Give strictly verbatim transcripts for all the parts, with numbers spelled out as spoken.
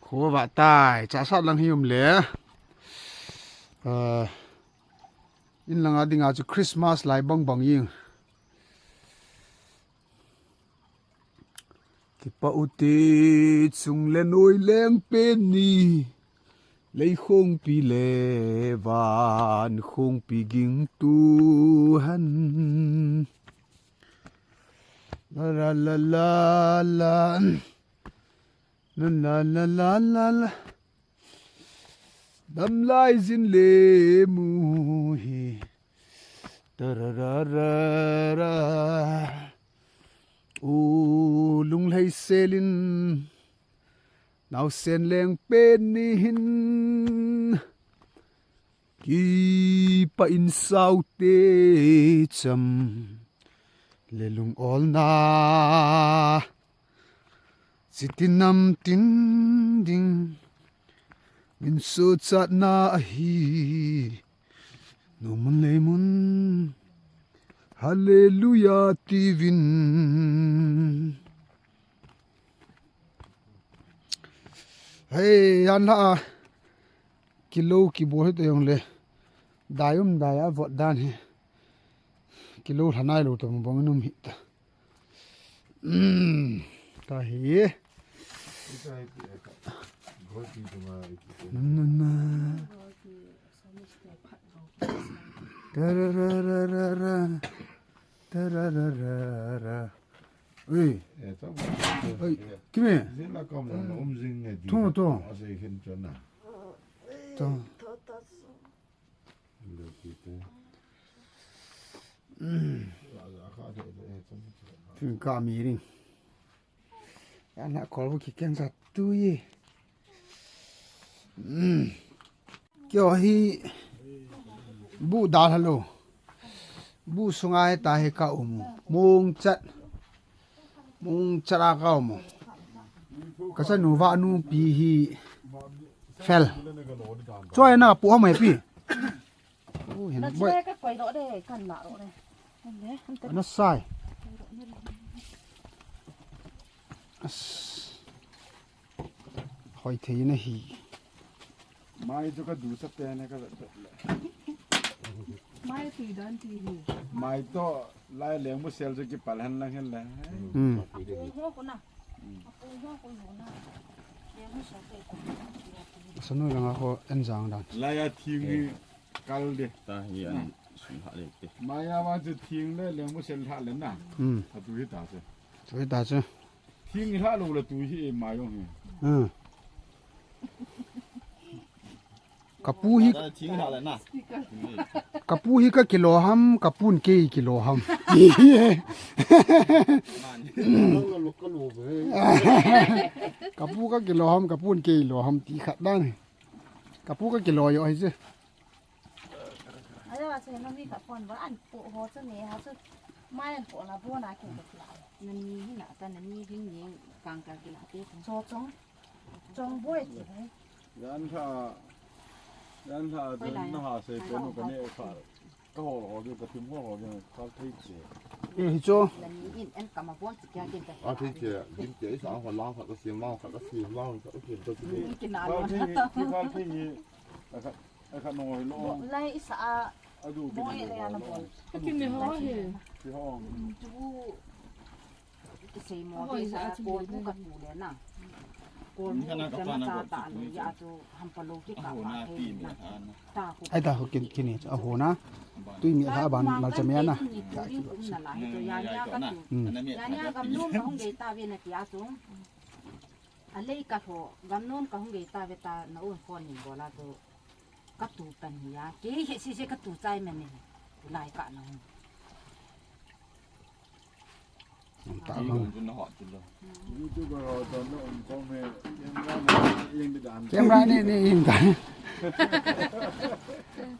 Kho va tai, cha sa lang hi um le. Ah, in langa dinga chu Christmas lai bang bang ing. Kipa u ti chung le noi leng pen ni. Lei khongpi le van khongpi ging tu han. La la la la la. La la la la la la. Damlai zin le mu hi. Tarararara. U lunglhei selin. Nausen leng pen ni hin. Kipa in saute cham le lung olna. Sitinam tin ding min su chatna ahi. Numun leimun. Hallelujah tivin. Hei, yan la a. Kilo kibol hita jong le. Dai um dai a vot dan hi. Kilo lhanai lo ta bang um hita. Um, ta hi. Na, na, na. Tarararara. Tarararara. Ui. Ui. Kimi. Thong, thong. Thong. Thing ka mi ring. Yan la kol bu ki ken sa tu ye. Kio hi bu dal halo. Bu sunga hi ta hi ka um. Mung chat. Mung chat a ka um. Ka sa nu va nu pi hi fel. Choi na pu ham he pi. U hin boi. Ka koi lo de kan la lo de. Ana sai. As. Hoi thei na hi. Mai chu ka du sa te ne ka vet vet le. Mai tui dan ti hi. Mai to lai leng mu sel chu ki pal han lang hen le. Hmm. Apu ho ko na. Apu ho ko lo na. Leng mu sel te ko. Sanoi langa ko en jang dan. Lai a thing hi kal de. Ta hi an sun ha le te. Mai a wa chu thing le leng mu sel ha le na. Hmm. Atu hi ta se. Tu hi ta chu. Thing hi lha lo le tu hi ma jong hi. Hmm. Ka pu hi, thing lha le na. Ka pu hi ka kilo ham, ka pun kei kilo ham. Ka pu ka kilo ham, ka pun kei kilo ham ti khat dan. Ka pu ka kilo jo hi chu. Ayo, ase no mi ka pon ba an po ho chu ne ha chu. Mai an po na bo na ke ko la. Na mi hi na ta na mi ding ni kang ka ki la te. Cho chong. Chong boi ti hai. Yan tha. Yan tha. Koi la na ya. Ha se pe nu ka ne kha. Ka ho ho ke ka thim ho ho ke ka thei che. E hi cho. Na mi in an ka ma bon ti kya ke ta. A thei che. Dim che sa ho lang kha ka sim lang kha ka sim lang kha ka sim to. Ni ki na lo. Ka thei ni. Ka Ai kha noi lo. Lai isa a. Adu mo e le ana bol. Ki mi ho he. Ki ho. Tu. Ki sei mo. Hoi sa a chu ko bu ka tu le na. Ko mu ka ma cha ta lo ya tu ham pa lo ki ka pa he na. Ta ko. Ai ta ho kin kin ni a ho na. Tui mi ha ban mal cha me na. Ni tu rin kum na lai to ya ya ka tu. Ya ya gam nom ka hung ge ta ve na ti a tu. A lei ka ho, gam nom ka hung ge ta ve ta na un phone ni bola tu. Ka tu pan hi ya. Ke he si se ka tu chai men ni. Lai ka na hung. Ta bang. YouTube ho to no um ko me. Camera ni ni in ta.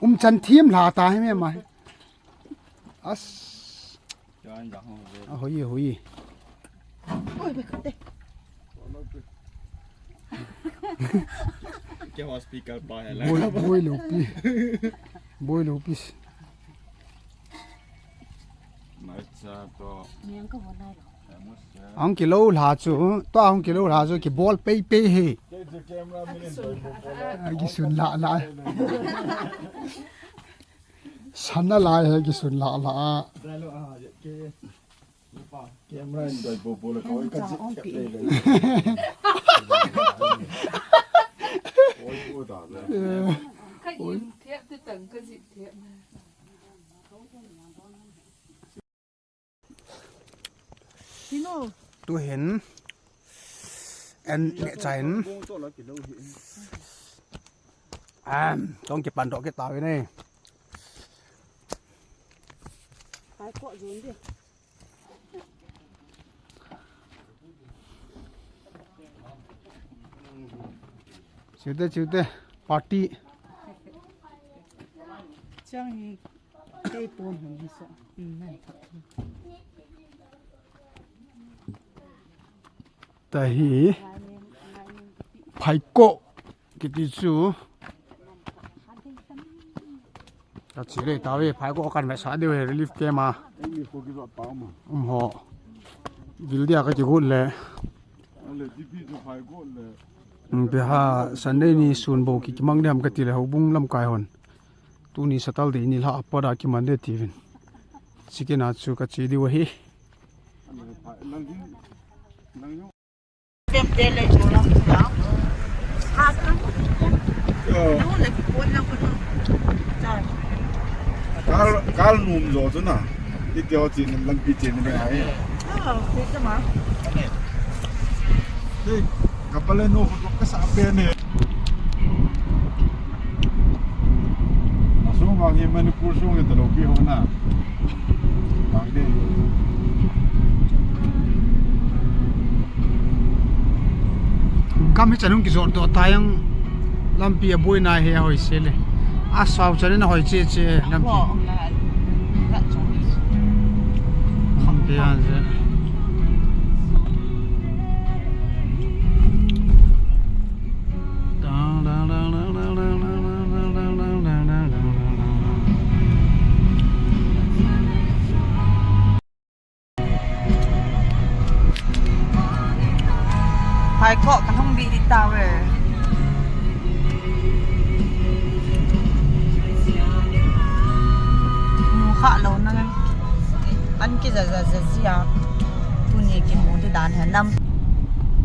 Um chan thim la ta hi me mai. As. A hoi, hoi. Oi, be kate. Ke ho speaker pa he la. Boi, boi lo pi. Boi lo pi. Marcha to. Miang ka ho nai lo. Ang kilo la chu, to ang kilo la chu ki bol pei pei he. Kisun la la. Sana lai he kisun la la. Camera in doi bo bo le koi ka jit thep le le. Oi, oi, da le. Ka im thep te tang ka jit thep. Hino. Tu hin. En ne chain. Am, tong kipan doh kit tau nei. Ai ko jun di. Chiu te, chiu te, party. Chang hi, te pon hon hi sa. Tahi, phaiko. Kiti chu. Ka chi le tave, phaiko kan ve sa diu he relief camp a. Ei, mi ko ki zo pa ma. Um ho. Vil dia ka ki gut le. Ale, D P chu phaiko le. Um, pe ha Sunday ni sun bo ki kimang diam ka ti le houbung lamkai hon. Tuni Saturday ni la apa da ki Monday ti vin. Chicken a chu ka chi diu hi. Ale, pha-, lang din, lang yo. Kal, kal num jo chu na. Ti teo chin lampi chin ni ai. Ti kapale no ko ka sa pe ne. Asung vang hi Manipur sung hi talo pi ho na. Vang de. Gam hi chanung kijot doh ta yang lampi a boina hi a hoi se le. A sau chanin a hoi che che lampi. Lampi a je. Hai ko ka hung bi di ta ve. Mu kha lo na. An ki za za za zia. Tuni kimu di dan he nam.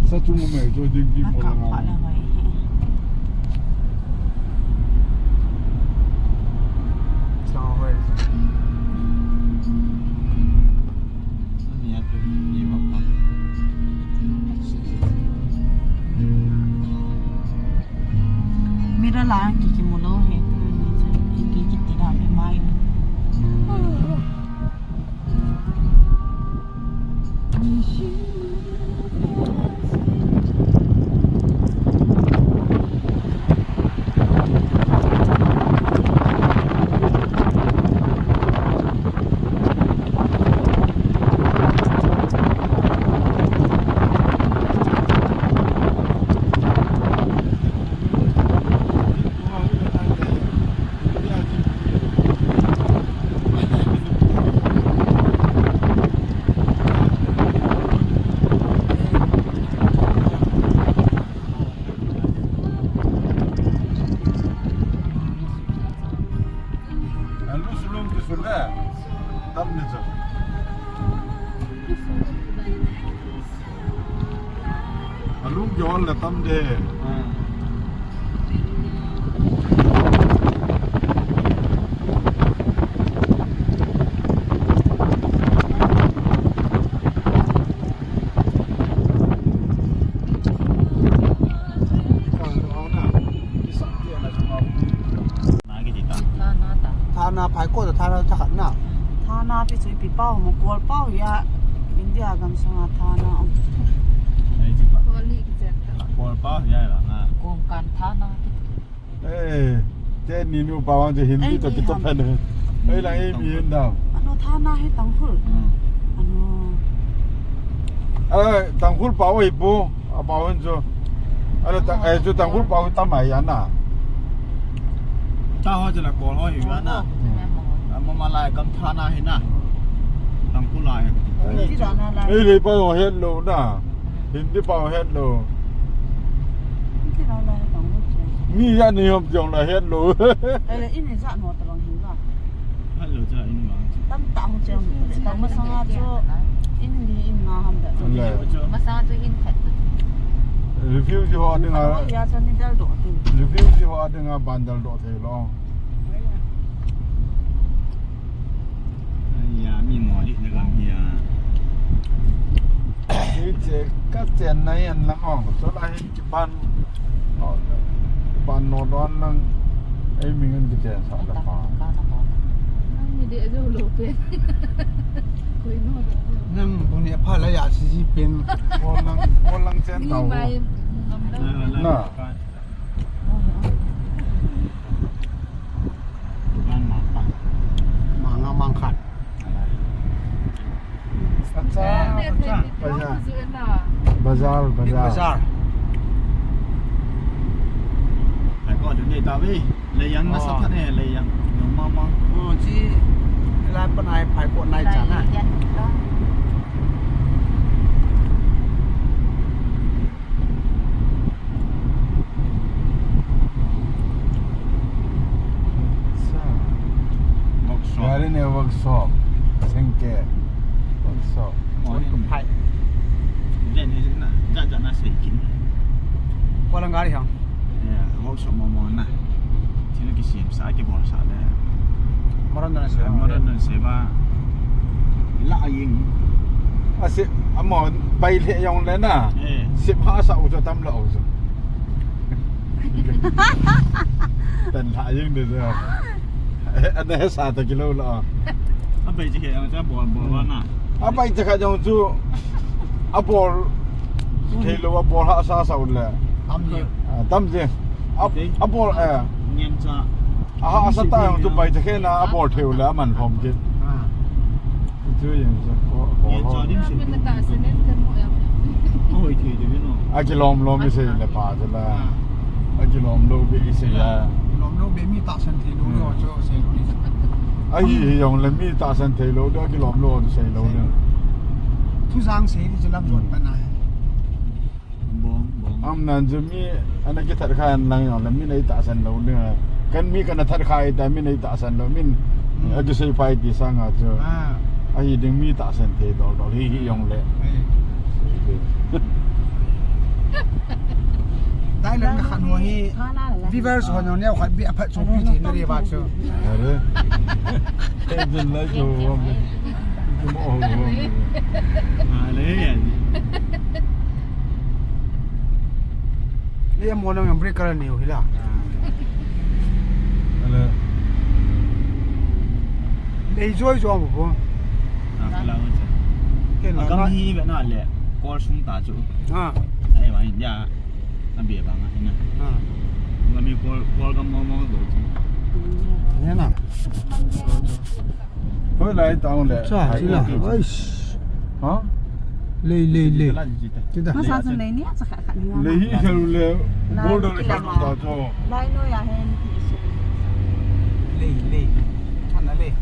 Sa chung mai jo ding ki mo la. Sa hoi. Mira la ki kimu lo he. Ki ki ti da me mai. Alu sulung ki sule. Tam ni cha. Alung ki hol le tam de. Thana phai ko, Thana thakhat na. Thana pi chu ipi pau mo, Kawl pau hi a, India gam sunga Thana um. Ai chi pa. Kawl hi kichen ta. Kawl pau hi a la nga. Kong kan Thana pi. Eh, te ni nu pau ang chu Hindi to kito phen. Ei lang ei mi hin dau. Ano Thana hi Tangkhul. Ano. Eh, Tangkhul pau hi pu, a pau hin chu. Ano ta, eh, chu Tangkhul pau tam ai ana. Ta ho chu la Kawl ho hi ana. Amo malai kam Thana hi na. Tangkhul lai. Ei le pau het lo na. Hindi pau het lo. Mi ja ni hom jong la het lo. Ele in ja no ta bang hin la. Hello, ja in ma. Tam ta hong cheng. Ta masanga chu in li in nga ham da. Le. Masanga chu in khat. Refugee ho dinga. Ya cha ni dal do tu. Refugee ho dinga ban dal do thei lo. Aya, mi mo li na gam hi a. Hiche ka Chennai an lang ong, so la hin kiban, kiban no don lang, ei mi ngan kichen sa da pa. Nang ni de jo lo pe. Koi no de jo. Nang bu ni pha la ya si ji pen. Ko lang, ko lang chen tau. Ni mai, ngam da. Na. Mang, mang, mang. Mang, mang, mang khat. Acha, acha. Bazar. Bazar, bazar. Big bazar. Ai ko, dun dei ta ve. Lei yang na sa tha ne, lei yang. Mang, mang, mang. Oh, chi. Lai pan ai phai ko nai cha na. Lai yang. Workshop. Gari ne workshop. Sengke. Workshop. Oh, ni phai. Den ni na, ja, ja na sei kin. Ko lang gari hang. Ya, workshop mo mo na. Thil kisem sa, kibol sa le. Modern dan se. Modern dan se ba. La a ying. A se, amo, bai le yong le na. Eh. Sip ha sa u cho tam lo u cho. Tan la ying de de. Ana he sa ta kilo la. A bai ji he yong cha bol bol na. A bai cha kha yong chu. A bol. Thei lo a bol ha sa sa u le. Tam ni. Ah, tam je. A, a bol, eh. Ngen cha. Aha, asa ta yong chu bai cha khe na a bol thei u le a man khom kit. Ah. Chu yong chu ko, ko lo. Ngen cha din si. Oi, thei de no. A kilom lom i sei le pa chu la. Ah. A kilom lo be i sei la. Lom lo be mi tahsan thei lo lo chu sei lo ni. A hi hi yong le mi tahsan thei lo, a kilom lo chu sei lo ni. Thu jang sei ni chu lam jon pa na. Bom, bom. Am nan chu mi ana kithat kha an lang yong le mi nei tahsan lo ni. Kan mi kana that kha i ta mi nei tahsan lo min. Hmm. A kisei pai ti sanga chu. Ah. A hi ding mi tahsan thei dol dol hi hi yong le. Ei. Sei ding. Dai lang ka khan ho hi. Viewers ho neo neo khat bi a phat chu pi ti na re ba chu. Are. Ei, dun lai chu. Mo ho. Ale. Ni mo nang break kar ni hi la. Ale. Lei joi jo mo bo. Na la mo cha. Ken la. Agam hi ve na le. Kol sung ta chu. Ah. Ai wa India. A be ba nga ina. Ah. Ngami kol, kol gam mo mo do chu. Ni na. Hoi lai tang le. Cha, hai chi la. Ko. Ais. Ha? Lei, lei, lei. Chi ta. Chi ta. Masa chun lei ni, cha kha kha ni. Lei hi kha le. Bol do le kha ta cho. Lai no ya hen. Lei, lei. Ana lei.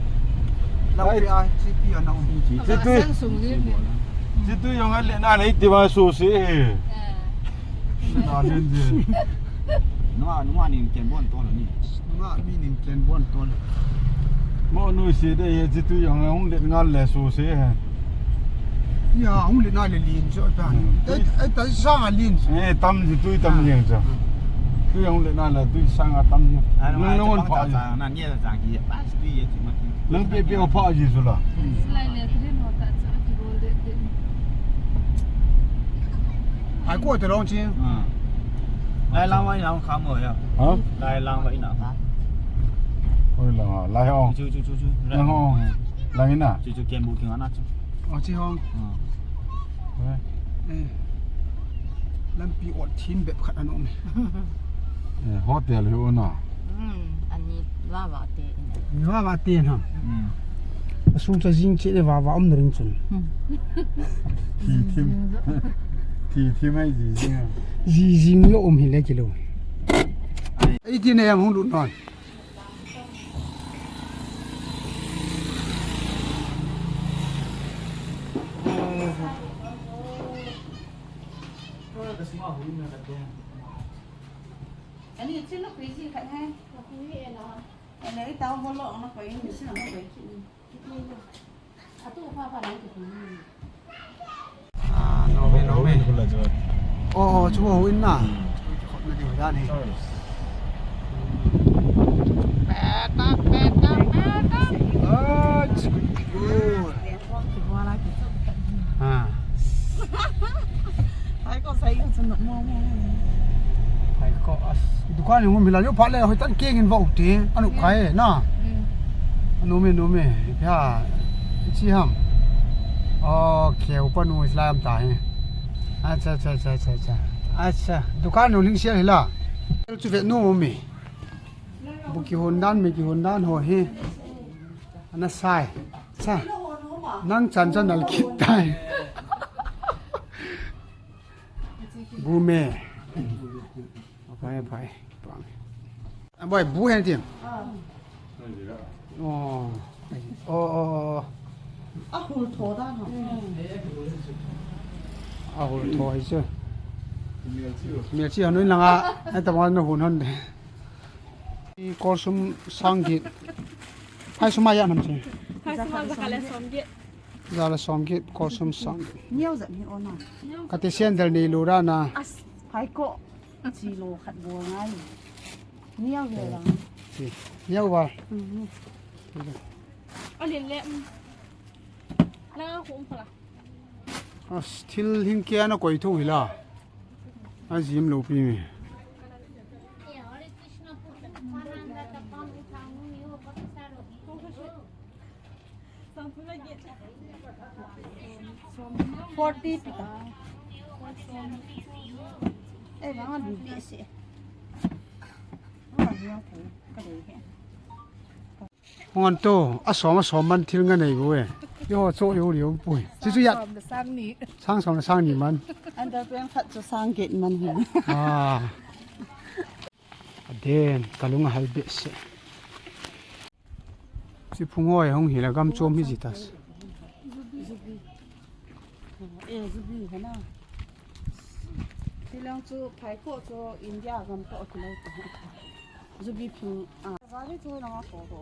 Lai. Lau pi a, chi pi a na um. Chi tu. Sang sung ni. Chi tu yong a le na lei ti ba su si. Eh. Na len je. Nunga, nunga nin ken bon to lo ni. Nunga mi nin ken bon to lo. Mo nu si de ye chi tu yong hung le ngal le su si he. Ya, hung le na le lin jo ta. Hmm. Ai, ai, ta sa nga lin. Eh, tam ji tu tam jeng jo. Hmm. Tu yong le na le tu sa nga tam ji. Ai, nung nung pa ta ji. Na ni ta ki. Pas tu ye ti ma ki. Lang pe pe pha ji su la. Lai le trin ho ta cha ki bol de de. Ai ko te long chi. Ah. Lai lang wa ina kha mo ya. Ha? Lai lang wa ina kha. Oi lang a, lai ho. Chu chu chu chu. Lang ho. Lang ina. Chu chu ken bu king ana chu. Oh, chi ho. Ah. Eh. Lampi ot thin bep khat an um. Eh, hotel hi u na. Hmm, ani wa wa te. Ni wa wa te na. Hmm. A sung cha jing che le wa wa um na ring chun. Hmm. Thi thim. Thi thim ai ji jing. Ji jing lo um hi le kilo. Ei ti ne yang hung lut non. Ani chin na khui ji khat he. Khui e na. Ele tao bolo na khui ni sin na khui chin. Atu pha pha na khui. Ah, no me, no me. Oh, oh, chu ho in na. Khop na di ho dan he. Petak, petak, petak. Ah, it's good. Ah. Hai ko sai ko sun mo mo. Hai ko as. Dukan ni ngum hila yo pha le hoi tan keng in vau te. Anu khai na. Anu me, anu me. Ya. Chi ham. Okay, upa nu Islam ta he. Acha, acha, acha, acha, acha. Acha, dukan nu ling sia hila. Chu ve nu me. Bu kihon dan, me kihon dan ho hi. Ana sai. Sa. Nang chan chan al kit tai. Bu me. Phai, phai. Boi, bu hen tin. Oh. Oh, oh, oh. A hul tho dan ho. A hul tho hi chu. Mial chi hon in langa. Ai ta ma na hun hon de. Kol sum sang get. Hai sum a ya nam che. Hai sum a za kha le som get. Za le som get, kol sum sang get. Niau za ni ona. Ka te sian dal ni lu ra na. As, hai ko. Chi lo khat bo ngai. Niau ve la. Chi. Niau va. Mhm. A lin le. La khum phala. As thil hing kia na koi thu hila. A jim lo pi mi. Forty pita. Eh, vang a bi se. Vang a bi ang ko ka dei he. Hung an to, a som, a som man thil nga nei bu e. Yo, cho yo liu pui. Chu chu ya. Som le sang ni. Sang som le sang ni man. Underpant khat chu sang get man hi. Ah. A den, ka lung a hal be se. Chi phung hoi hung hi la gam chom hi ji tas. Zubi. Eh, zubi hana. Tilang chu phai ko chu India gam to kilai ta. Zubi phung a. Gari chu na ma ko ko.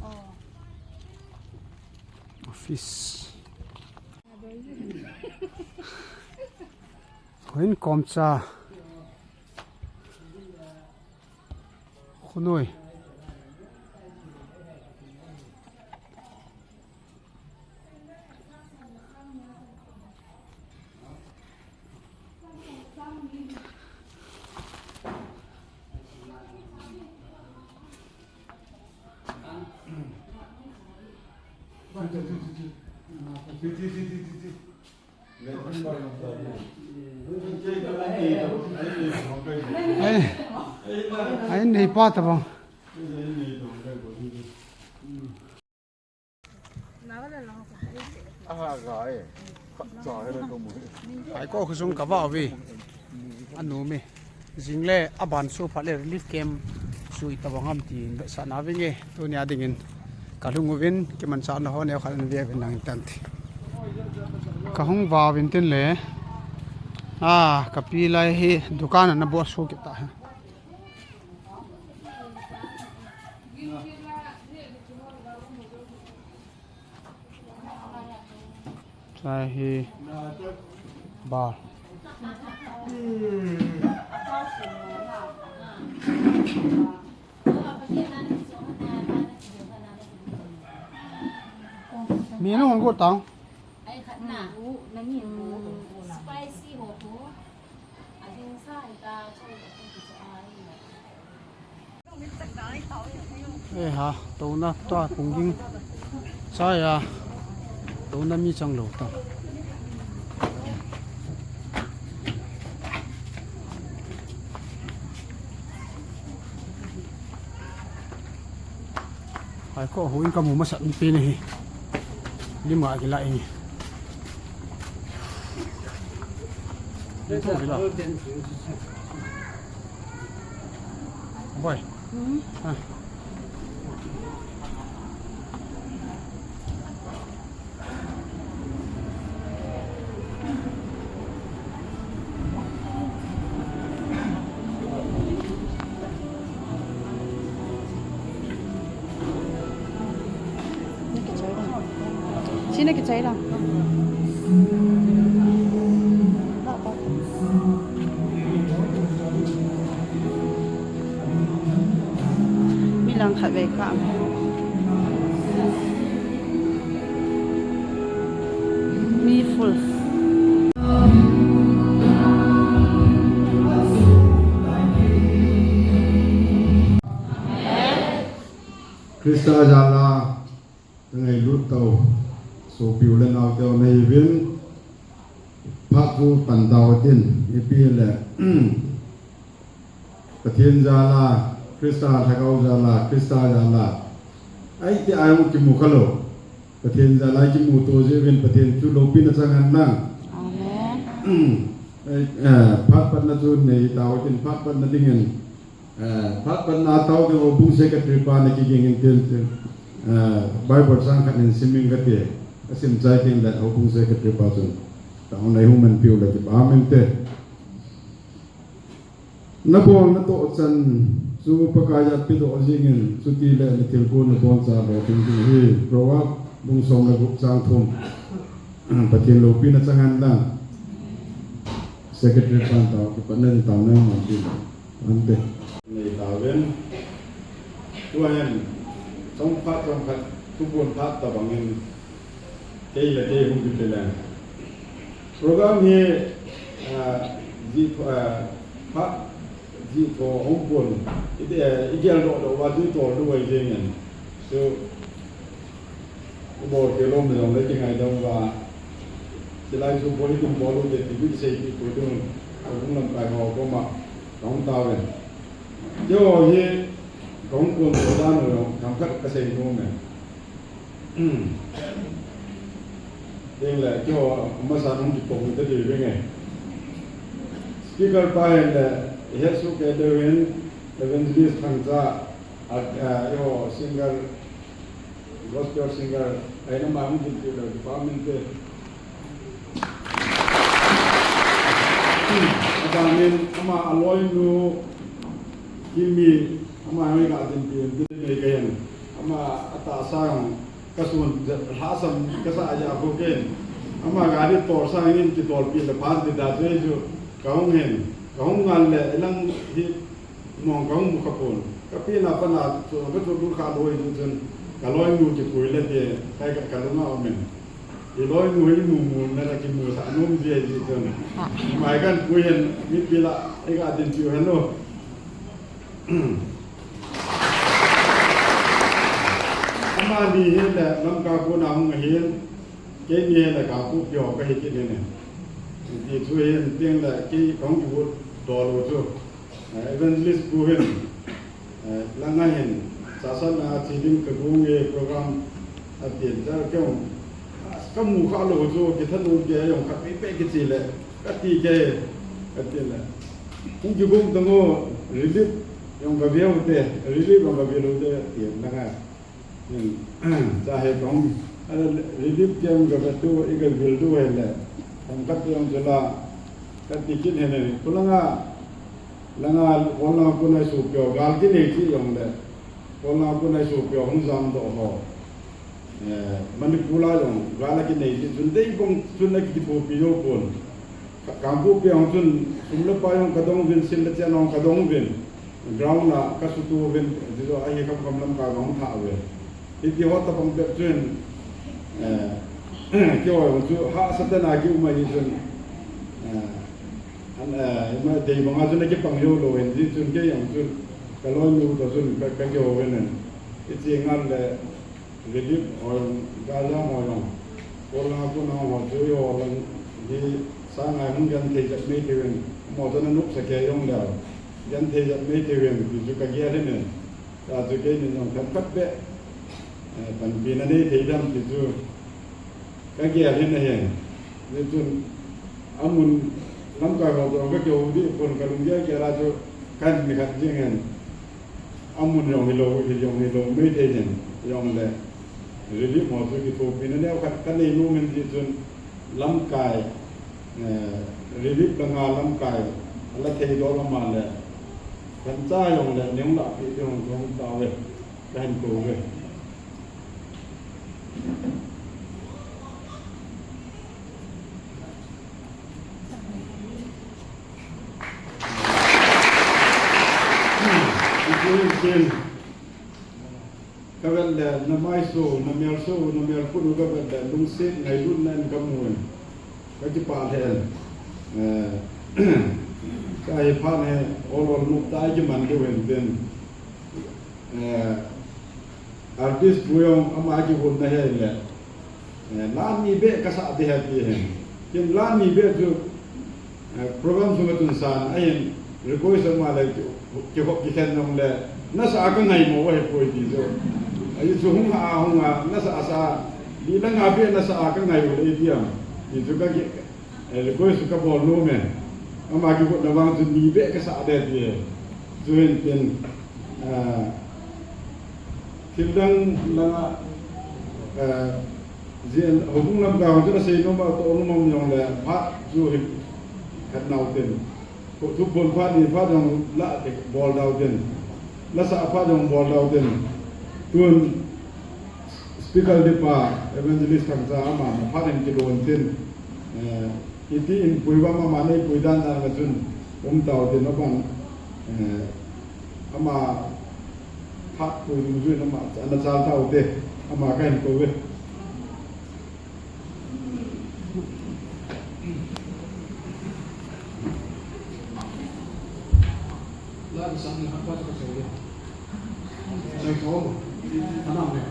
Oh. Office. Koin komcha. Khunoi. Ai, ai, nei pa ta bang. Ai ko khosung ka va vi. Anu mi. Jing le a ban su phat le relief camp sui ta bang ham tin be sa na vinge. Tunia dingin ka lung uvin kiman sa na ho neo khat an ve uvin nang tan ti. Ka hung va uvin tin le. A, ka pi lai hi dukan ana bo su kita. Chai hi bar. Mi nung ko tang. Ai khat na. Spicy ho ko. A ding sa hi ta choi ko ko ai. Eh ha, tuna ta kung ging. Chaya. Tuna mi chang lo ta. Hai ko hu in ka mu masa mi pe ni hi. Lim ga kila in. Lim to kila. Boy. Hmm? Ah. Sina kichai lang. Mi lang khat vei ka. Mi full. Christa jal a, ka ngailut tau, sopi u le nau teu nahiuvin, phat chu pan tau tin, ipi le, Pathen jal a, Christa Lhagao jal a, Christa jal a, ahi ti ahi u kimu kha lou. Pathen jal a kimu to jeh uvin Pathen chu loupina chang hen lang. Amen. Eh, eh, phat patna chu nei tau tin, phat patna dingin, eh, phat patna tau ding houbung secretary pa na kiging in tin, eh, Bible chang khat in sim ing kate, asim chai tin le houbung secretary pa chun. Tau nei hung man piu le kipa mente. Nabol natoh chan chu Pakai a pedoh jingin, chutile nathilgon naboncha lou ding ding ahi. Proverb bung som le gup chang thum. Pathen loupina chang hen lang. Secretary pan tau, kipatna ding tau nei man ding. Ante. Nei tauvin. Tua hin, chomkhat, chomkhat, thupon phat tabang in. Kei le kei hung kiti le. Program hi, ah, ji, ah, phat, ji tho hung pon. I, eh, i gel doh doh uva ji tho lu vai jeng in. So, i bol kei lom jong le kingaidam uva. Chulai chu bol i tum bol u te ti bi sei ti ko dung. Ko hung lamkai ho koma. Ka hung tao ve. Keiho hi, ka hung kon to dan u jong, themkhat ka sei nom e. Tin le, keiho, amasan hung kipong ta diu vinge. Speaker pa hin le, i het soh kei diu hin, Evangelist Thangcha, a, a, eiho singer, gospel singer, ahin ama hung kinti lou, department te. Aban in, ama aloinu, Kimi, ama hoi ka din pi, din nei ka hin. Ama atahsa jong, ka sun, lhasam, ka sa ja ko ken. Ama gari tol sa hin, kitol pi le phan ti da te ju, ka hung hin. Ka hung ngal le, ilang hi, mong ka hung mu kha pon. Ka pi na pa na, chu, ka chu dur kha loi ju chun, ka loinu kipui le te, kai ka, ka lunga um in. I loinu hi mu mu na la kimusah nom ji ahi chun. Mai kan pui hin mipi lah a i ga din piu hen lo. Amani hi le Lamka kona hung ahin, keini hi le Kangpokpi ho kahi kit in. Ti chu hin tin le kei kahung kivut dol u chu. Eh, Evangelist pu hin, eh, langa hin, sasa langa che ding ka gung e program atin, ta kei jong, ah, kamu kha lou chu, kithanom kei jong khat peh peh kiche le, kati kei, kati le. Hung kigong tang o, relief jong kave u te, relief jong kave lou te, tin langa. Hmm. Cha he kong, ah, relief camp ka, ka tu, i ka vil tu he le. Hong ka tu jong chula, ka ti kit he ne. Kulanga, langa, kol langa kona i sopi ho, gal kinei ti jong le. Kol langa kona i sopi ho, hung jam doh ho. Eh, Manipur a jong, gal kinei ti, chun dei bong, chun a kithopi jou pon. Ka, Kangpokpi a hung chun, sum le pai jong ka dong uvin, sil le chen jong ka dong uvin, ground a ka sutu uvin, ti chu ahi kham kham lam ka hung tha uve. Hiti ho tabang bep chun, eh, keiho jong chu hahsa tah a ki um ahi chun, eh, an, eh, ima dei banga chun akipang jou lou hin, ti chun kei jong chun, ka loinu toh chun ka, ka kihou uvin, i chi ngal le, Relief ho jong, galjam ho jong, kol langa kona ho chu eiho lang hi sangai hung genthei jep mai thei uvin, amaho chu ana nopsa kei jong leu, genthei jep mai thei uvin ti chu ka gel ahi ne. Tua chu keini jong themkhat beh, eh, panpina nei thei dem ti chu ka gel ahi ne. Hichun amun lamkai ho toh ka kihou ding pon ka lunggel gel a chu ka hin mi khat jeng in. Amun jong hilou, hi jong hilou, mai thei jeng, jong le, relief ho chu kithopina neo khat ka nei nom in ti chun, lamkai, eh, relief langa lamkai, ala thei doh lama le, gancha jong le, nei hung lahpeh ding hung, hung tao ve, ka hin kou ve. Kin, kin. Ka vet le, na maiso, na melso, na melput u ka vet le, lungset ngailutna in ka mu in. Ka kipah lheh in. Eh, ka hi phat hi, ol ol nop tah a kiman diu hin tin. Eh, artist pu jong ama kihutna hi le. Eh, la ni beh ka sah ding ahi ti ahi. Kin la ni beh chu, eh, program sunga chun san ahin request ama le ki, kihop kikhen jong le, na sah a ka ngai mo ahi poi ti chu. Ahi chu hung a, hung a, na sah a sah, li la nga beh na sah a ka ngai u le ti am. Ti chu ka ki, eh, request ka bol nom e. Ama kihutna vang chu ni beh ka sah ding ti ahi. Chu hin tin, ah, Thil dang langa, eh, jin, houbung lamkai ho chun asei nom a, toh nom a um jong le, phat chu hi khat nau tin. Thu phon phat ni phat jong la bol dau tin. La sah phat jong bol dau tin. Tun speaker dipa Evangelist Thangcha ama phat in kilon tin. Eh, iti in pui va ama nei pui dan dan ma chun um tau tin aban, eh, ama Phat pui dungjuiyin ama, ana chal tau te, ama ka hin kou ve. La, isang ni hapa sa kasai. Sai ko. Anam ne.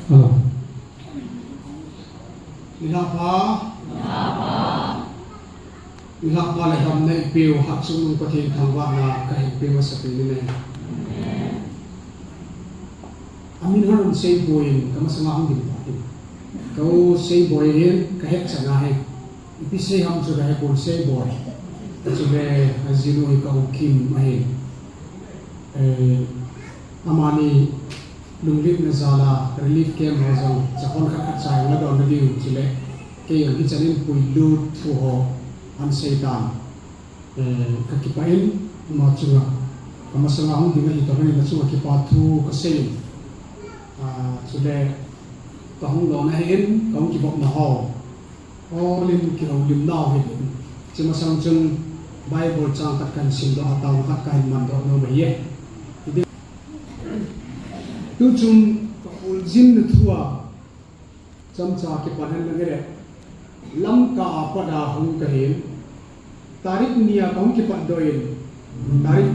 Hello. Nilhah pha. Nilhah pha le damna eipeu Hatchungnung Pathen thangvahna kahin pe masapen in ahi. Amin Haron Seiboi in kamasanga hung ding tahin. Ka u Seiboi hin kahetchan ahi. Ipi sei ham chu kahepon Seiboi. Chule ajinu hi ka u Kim ahi. Eh, amani lungletna jal a relief camp ho jong, chapang khat khat cha jong la don na diu chule, kei jong hichan in puilut thu ho ahin sei tan. Eh, kakipah in, ama chunga, kamasanga hung ding ahi toh hin, ama chunga kipa thu kasei in. Ah, chule, kahung lona hin, kahung kibopna ho. Ol in kihoulimna u hi. Hiche masang chun Bible chang khat kahin simdoh a, taona khat kahin mandoh nom ahi e. Tuchung ka kholjinna thu a chomcha kipan hen lang hile. Lamka a pat a hung kahin. Tarik ni a kahung kipatdoh in. Tarik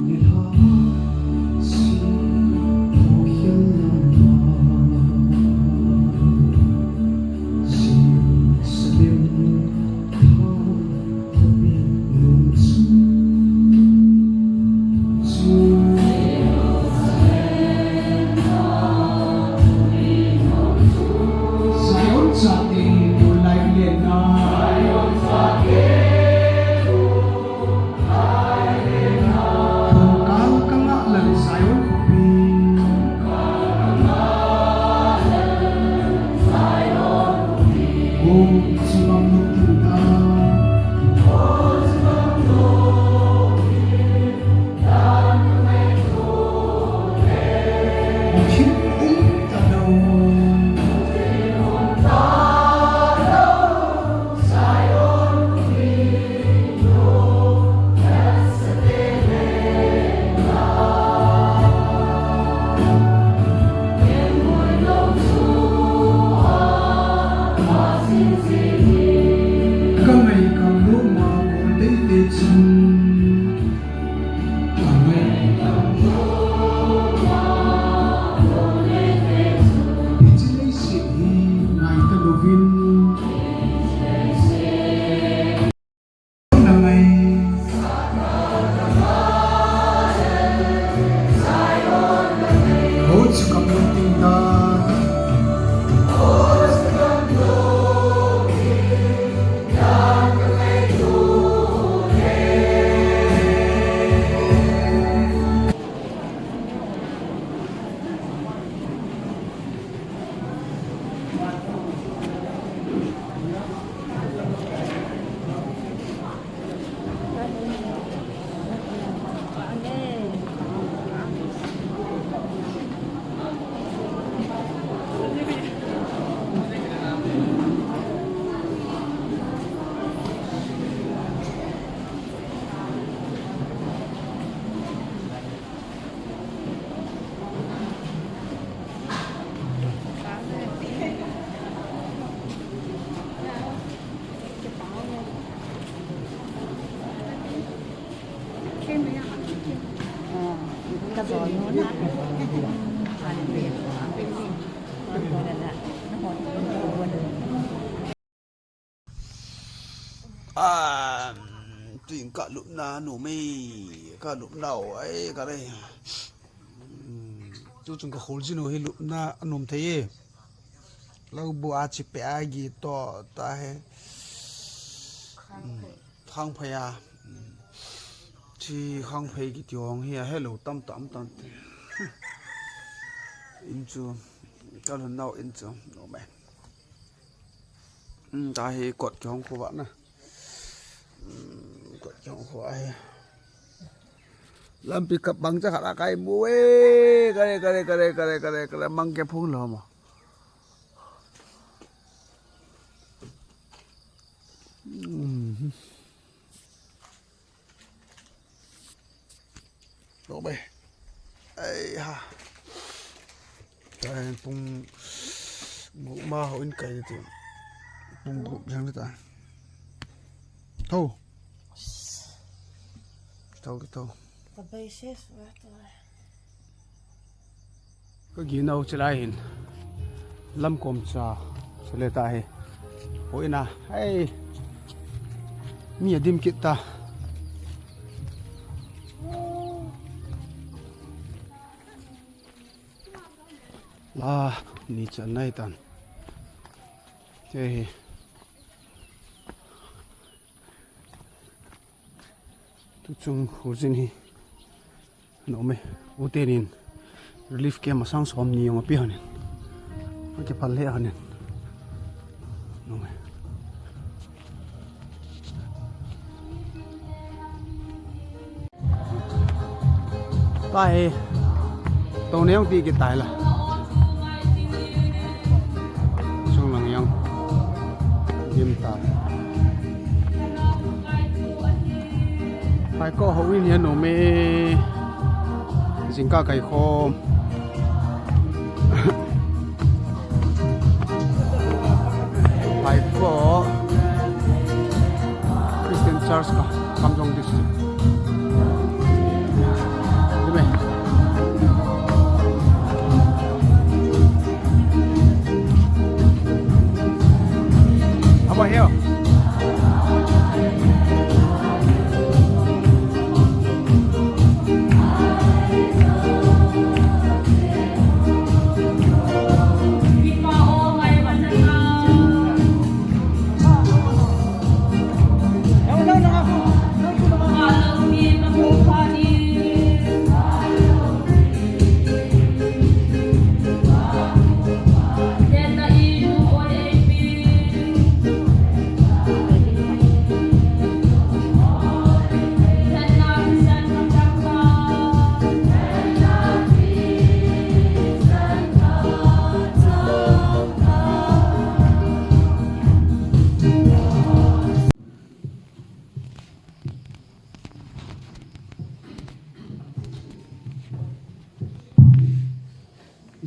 Ah, tuin ka lupna nom e, ka lupna o, ai, ka re. Hmm, tu chung ka khol jin u hi lupna nom thei e. Lo bu a chi pe a gi to ta he. Hmm, khang phei a. Hmm. Chi khang phei kiti hong hi a he lo tam tam tam te. In chu, ka lupna o in chu, nom e. Hmm, ta hi kot kihong kho va na. Hmm, kot kihong kho ahi. Lampi kap bang cha khat a kai mu e. Kare, kare, kare, kare, kare, kare, mang ke phung lo mo. Hmm. Lo be. Ai ha. Tua hin pung gup ma houin kai ding ti. Pung gup jeng ding ta. Tho. Tho, tho. Ka bei se su a to. Ka ginau chilai hin. Lamkom cha. Chule ta hi. Houin a. Ai. Mi adim kit ta. La, ni chan nai tan. Te hi. Tu chung khol jin hi. Nom e. U te nin. Relief camp a sang som ni jong a pe hon in. A ke phal le hon in. Nom e. Tua hi. Tou ne jong ti kit tai la. Chung lang jong. Dim ta. Hai ko houin hi a nom e. Jingkah kai khom. Hai ko Christian Church ka Kamjong District. Dime. Aba hiyo.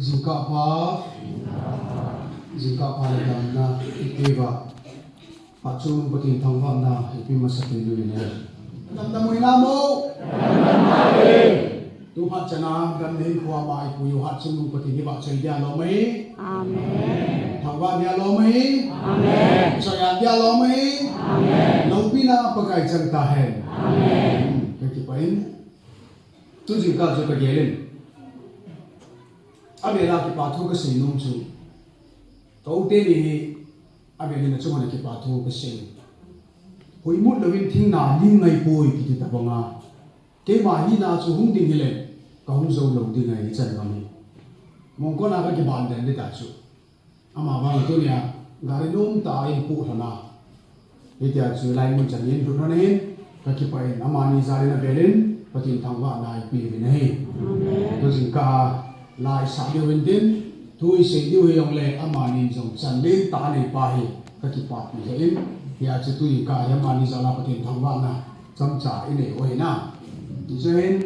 Jingkah pha, jingkah pha le damna, ipeuva. Phat chungnung Pathen thangvahna, ipi masa thei diu ine. Damna mu hinam o. Tu phat chana, damna hin khua ma ipu u phat chungnung Pathen hi vahchoi dia lom e. Amen. Thangvah dia lom e. Amen. Choi dia lom e. Amen. Loupina Pakai chang tahen. Amen. Kakipah in. Tu jingkah chu kagel in. Avela kipa thu kasei nom chu. Ka u teni hi, avel in achunga kipa thu kasei. Huimut louvin thing na ling ngai poi kiti tabanga. Keima hina chu hung ding hile, kahung jou lou ding ahi chan bang hi. Mongkon a kakiban den ding ta chu. Ama vang tunia, gari nom tah in pu lhon a. Hitia chu lai mun chan in lut lhon in, kakipah in, amani jal in avel in, Pathen thangvahna ipeuvin ahi. Amen. Tu jingkah a, la isah diu hintin, thu isei diu hijongle, amani jong chan lentah anei pa hi, kakipahpi lheh in, hia chu tu jingkah hi amani jal a Pathen thangvahna, chomcha inei u ahi na. Jai Hind,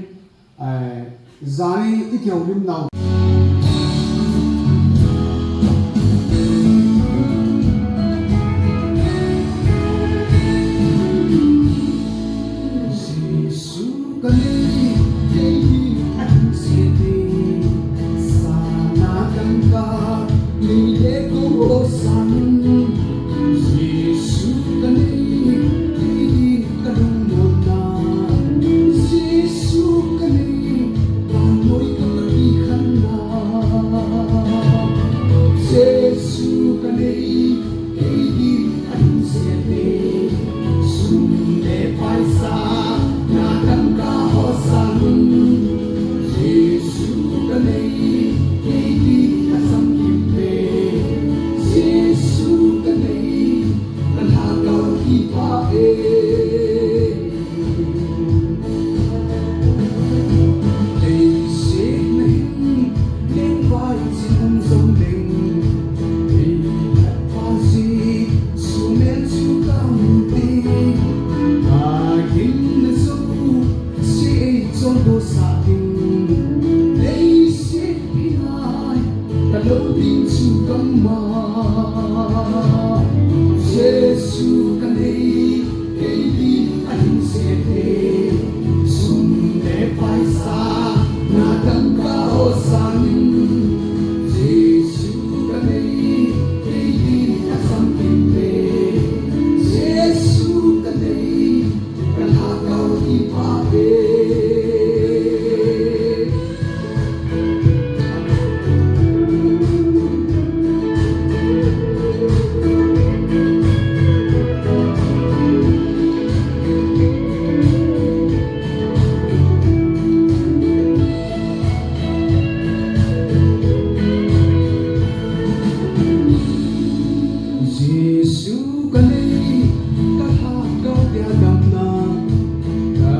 Eh, jani i kihoulim nau. Jesu ka nei, Jesu ka nei, ka lhagao dia damna, ka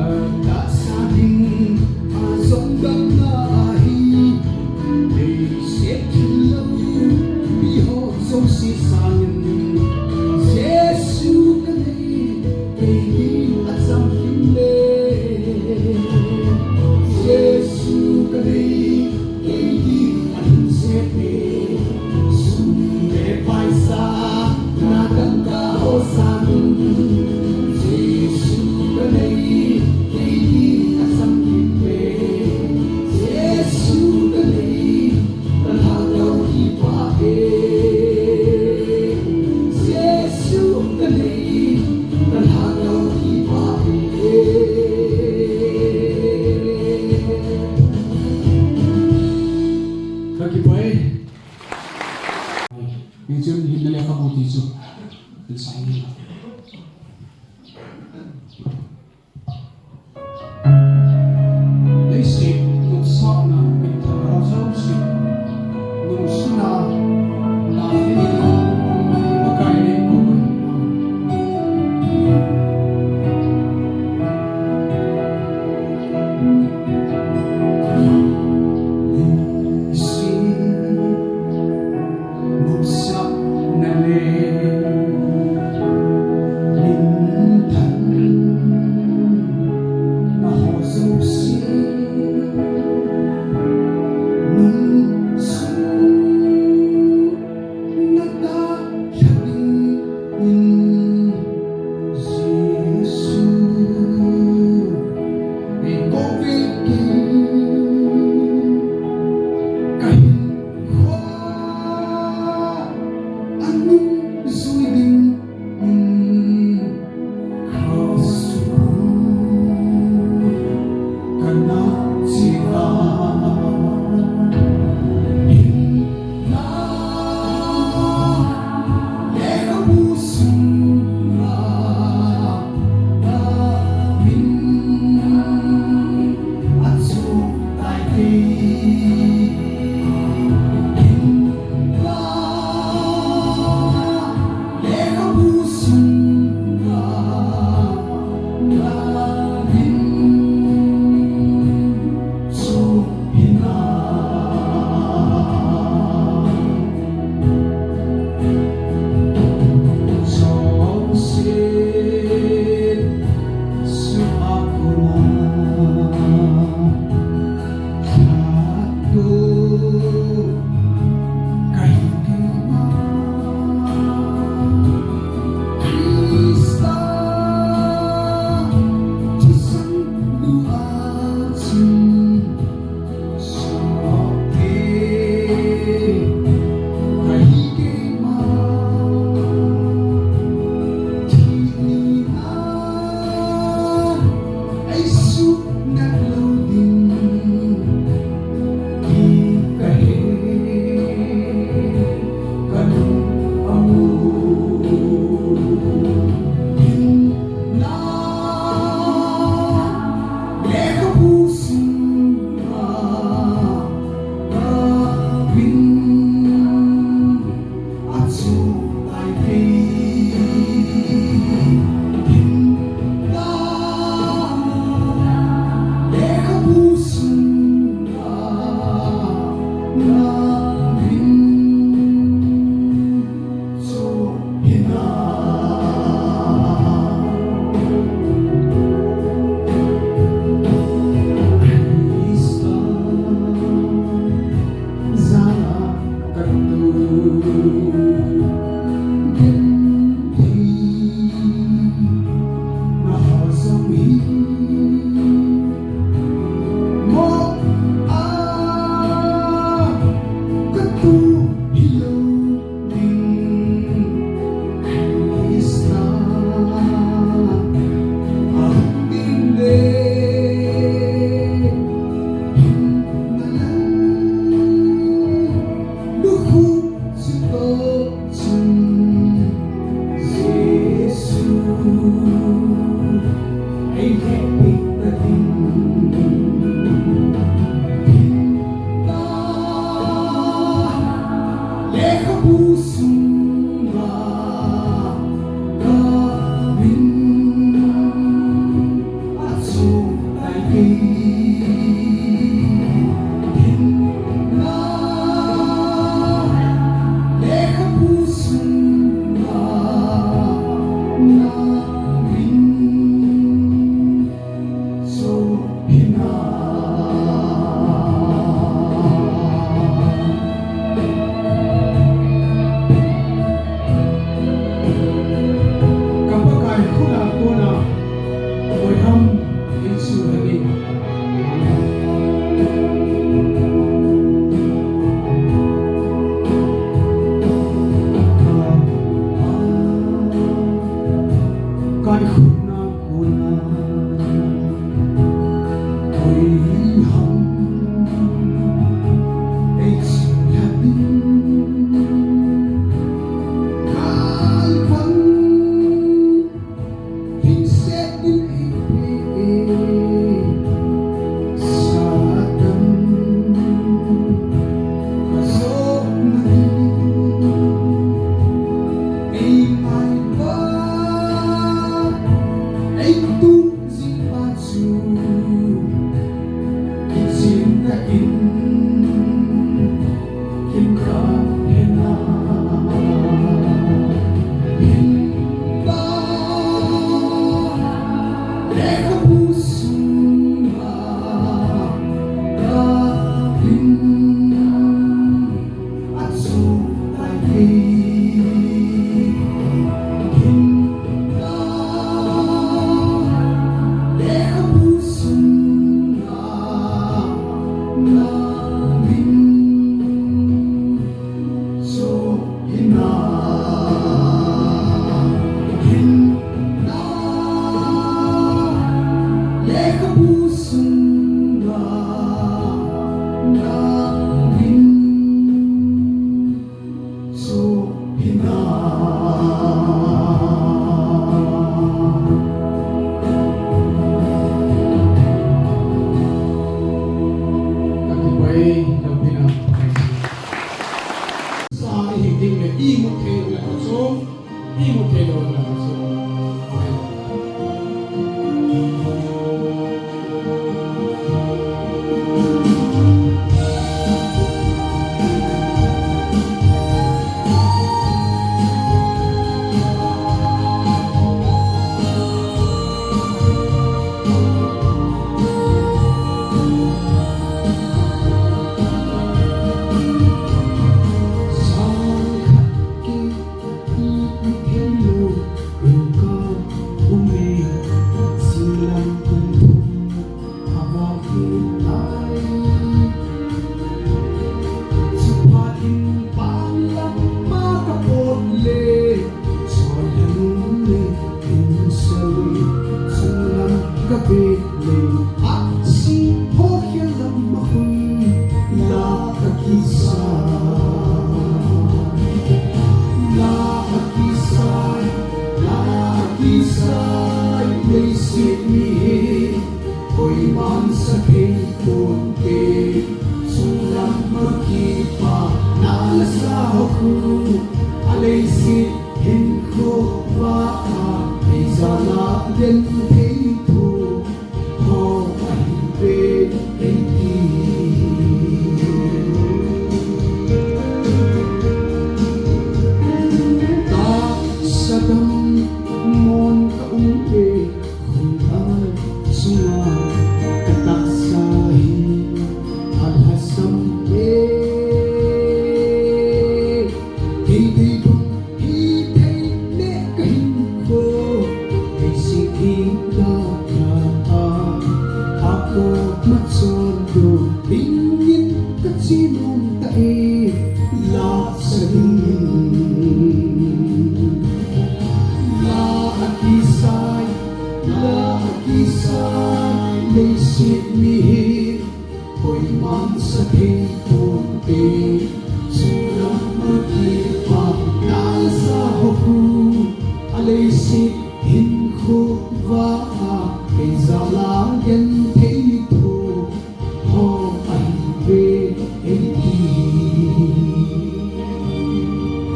tahsa ding a jong damna ahi. Leiset thil loupi ho jouse sangin, Jesu ka nei, kei ding acham lheh e. Jesu ka nei, kei ding ahin chet e. Sum le paisa, na dangka ho sangin, Jesu ka nei, kei ding acham lheh e. Jesu ka nei, ka lhagao kipah e. Jesu ka nei, ka lhagao kipah e. Ka kipah e. Hichun hinna lekhabu ti chu. Pil sang ni. Leiset nopsahna, mithang ho jouse nungsuna, na dingin Pakai nei kou ahi. Leiset nopsahna le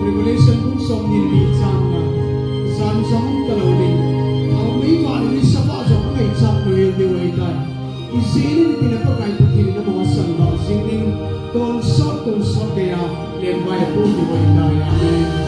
Revelation bung somni le li chang nga, jan jong talou ding, thaomei vale ni sapa jong angaichat lou hel diu ahitai. Ijeh inem itile Pakai Pathen in amaho asalvah jing ding, tonsot tonsot geiya lemvai apo diu ahitai. Amen.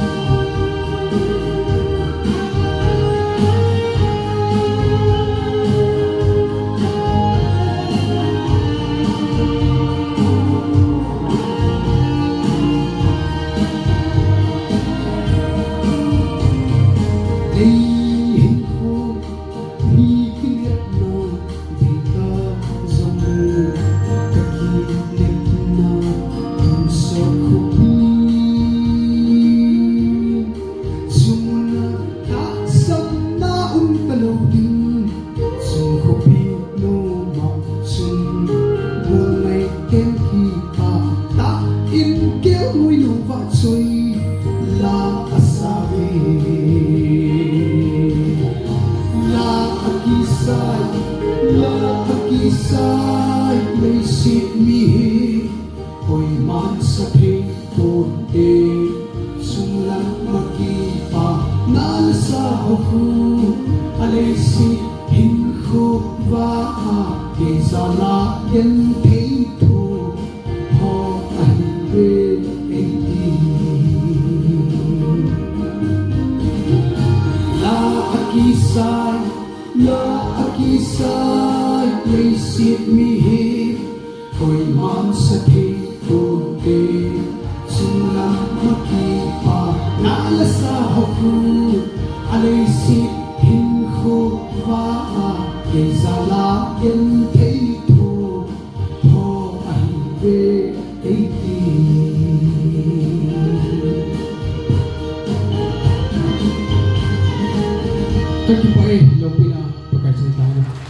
Kakipah e, loupina Pakai chang tahen.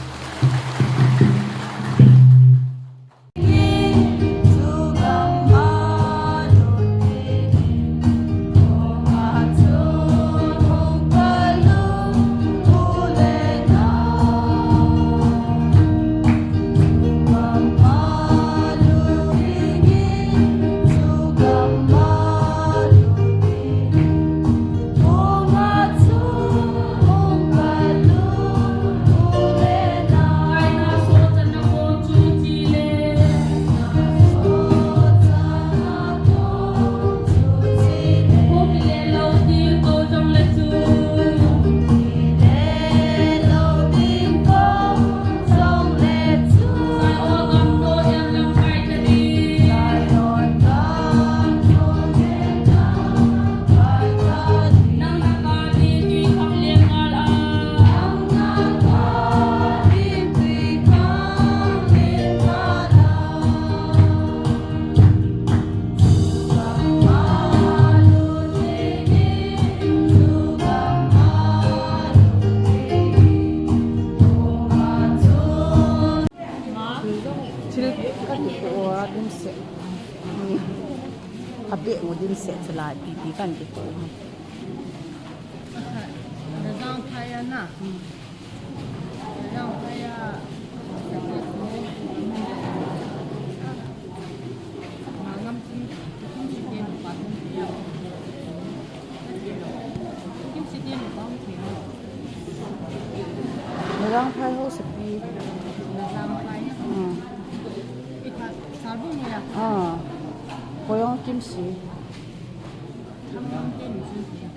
Dim se chula pipi kan ki ko. Nazang phaya na. Nazang phaya. Mangam tum tum si tum pa tum ya. Tum si tum pa tum ya. Nazang phai ho se pi. Nazang phai. Hmm. Ita salbu mo ya. Ah. Koyong kim si.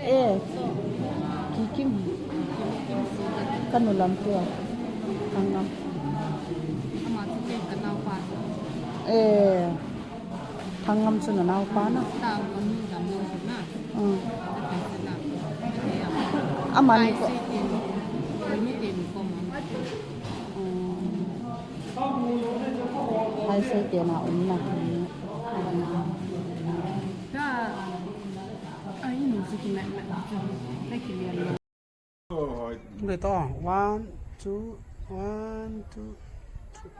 Eh, Kikim. Kanu lampi a. Thangam. Eh, Thangam chu na naupa na. Mm. Amani ko. Mm. Hai se te na um na. Ai, nu si ki me, me, me ki lian. Dei to, one, two, one, two, three.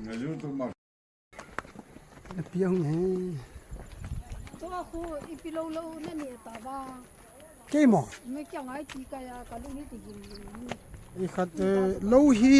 Na YouTube ma. Na piang he. To a khu ipi lou lou na ni ta ba. Kei mo. Me kya ngai ti ka ya ka lu ni ti gin. I khat, eh, lou hi.